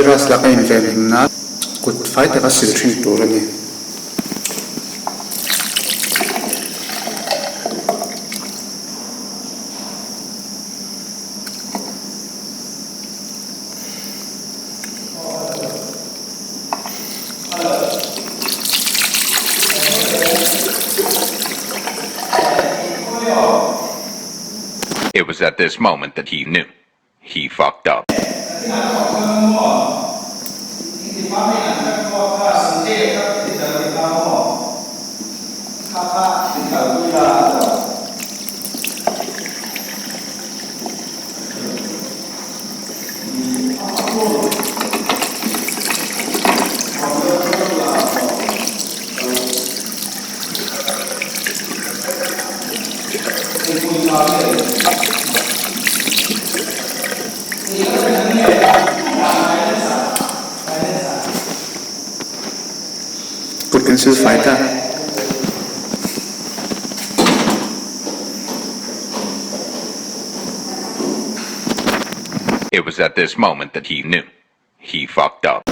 Virus laka invenhim nan kut fai taka sil thin tur a ni. It was at this moment that he knew. He fucked up. Kut kan sil fai ta. It was at this moment that he knew. He fucked up.